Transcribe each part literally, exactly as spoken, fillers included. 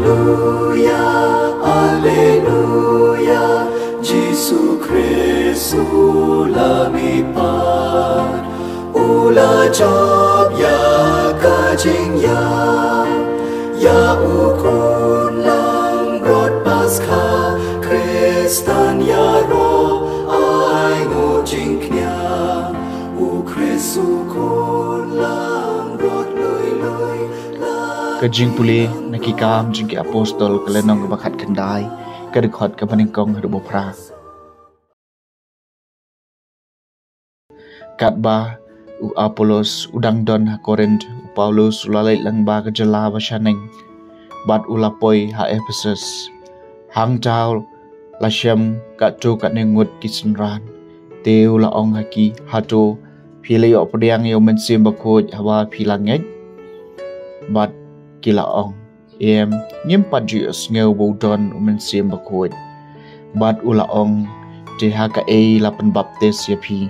Alleluia, Alleluia, Jisu Khrist u la mih pat, u la jop ïa ka jingïap, ïa u khun langbrot Paskha, Khristan ïaroh ai nguh jingkñia, u Khrist u khun langbrot lui lui. Ka jingpule na ki kam jong ki apostol ka lynnong kaba khatkhyndai, ka dkhot kaba nyngkong haduh ba phra. Katba u Apollos u dang don ha Korinth, u Paulus u la leit lyngba ka jylla ba shaneng, bad u la poi ha Ephesus. Hangta u la shem katto katne ngut ki synran. Te u la ong ha ki, hato phi la ïoh pdiang ïa u Mynsiem Bakhuid haba phi la ngeit? Bad ki la ong, em, ngim pat ju ïohsngew ba u don u Mynsiem Bakhuid. Bad u la ong, te ha kaei la pynbaptis ïa phi?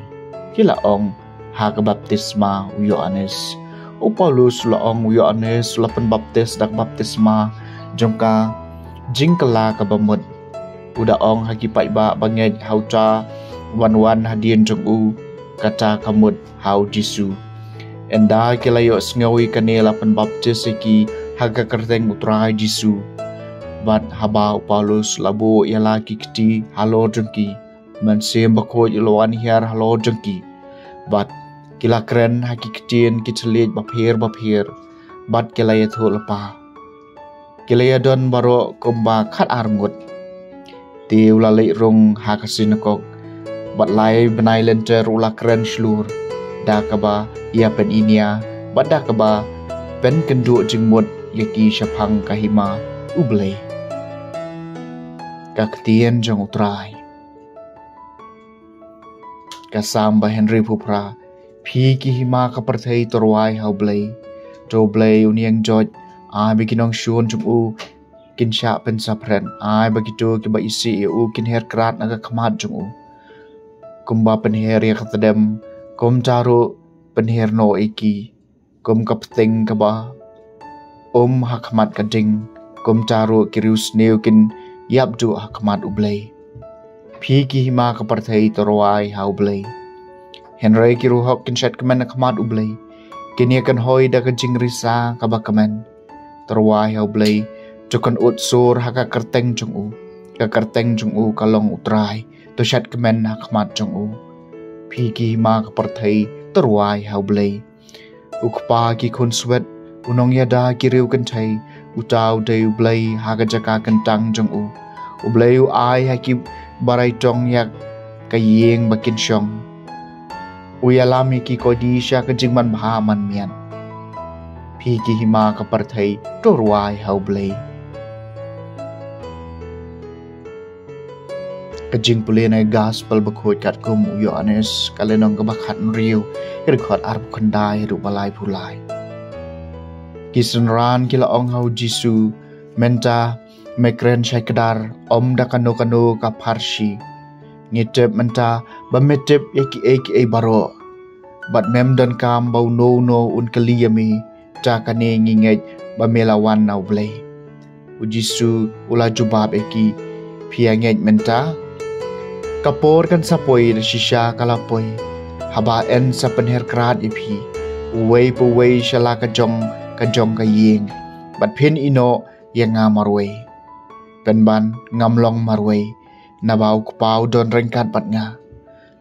Ki la ong, ha ka baptisma u Ïoannis. U Paulus u la ong, u Ïoannis u la pynbaptis da ka baptisma jong ka jingkylla kaba mut. U da ong ha ki paidbah ba ngeit ha uta uban wan hadien jong u, kata ka mut ha u Jisu. Ynda ki la ïohsngew ïa kane la pynbaptis ïa ki ha ka kyrteng u Trai Jisu. Bad haba u Paulus u la buh ïa la ki kti halor jong ki, u Mynsiem Bakhuid u la wan hiar halor jong ki. Bad ki la kren ha ki ktien ki thylliej bapher bapher. Bad ki la ïathuh lypa. Ki la ïadon baroh kumba khatar ngut. Te u la leit rung ha ka sinagog, bad lai bnai lynter u la kren shlur, da kaba ïa pyniñia, bad da kaba pynkynduh jingmut ïa ki shaphang ka hima U Blei. Ka ktien jong u Trai. Ka Salm ba hynriewphew phra. Phi ki hima ka pyrthei, to rwai ha U Blei. To U Blei u niangjoit, ai ba ki nongshun jong u kin shah pynsaphriang, ai ba kito kiba isih ïa u kin her krad na ka khmat jong u. Kumba pynher ïa ka tdem, kumta ruh pynher noh ïa ki. Kum ka pting kaba um ha khmat ka ding, kumta ruh ki riewsniew kin ïap duh ha khmat U Blei. Phi ki hima ka pyrthei, to rwai ha U Blei. Hynrei ki riewhok kin shait kmen ha khmat U Blei, kin ïakynhoi da ka jingrisa kaba kmen. To rwai ha U Blei, to kynud sur ha ka kyrteng jong u. Ka kyrteng jong u ka long U Trai, to shait kmen ha khmat jong u. Phi ki hima ka pyrthei, to rwai ha U Blei. U Kpa ki khunswet, u nongïada ki riew kynthei, uta u dei U Blei ha ka jaka kyntang jong u. U Blei u ai ha ki baraitong ïa ka ïing ba kin shong. U ïalam ïa ki koidi sha ka jingmanbha manmiat. Phi ki hima ka pyrthei, to rwai ha U Blei. Ka jingpule na ka Gospel bakhuid katkum u Ïoannis, ka lynnong kaba khathynriew, ka dkhot arphew khyndai haduh ba laiphew lai. Ki synran ki la ong ha u Jisu, mynta me kren shai kdar, ym da kano kano ka pharshi. Ngi tip mynta ba me tip ïa kiei kiei baroh. Bad mem donkam ba uno uno un kylli ïa me, ta kane ngi ngeit ba me la wan na U Blei. U Jisu u la jubab ïa ki, phi ïa ngeit mynta? Ka por kan sa poi, da shisha ka la poi, haba yn sa pynher krad ïa phi, uwei pa uwei sha la ka jong ka jong ka ïing. Bad phin ïehnoh ïa nga marwei. Pynban ngam long marwei, naba u Kpa u don ryngkat bad nga.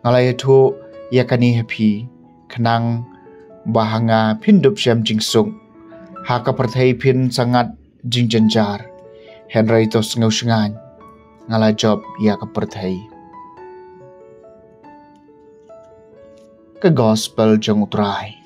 Nga la ïathuh ïa kane ha phi, khnang ba ha nga phin dup shem jingsuk. Ha ka pyrthei phin sa ngat jingjynjar, hynrei to sngewshngaiñ, nga la jop ïa ka pyrthei. Ka Gospel jong U Trai.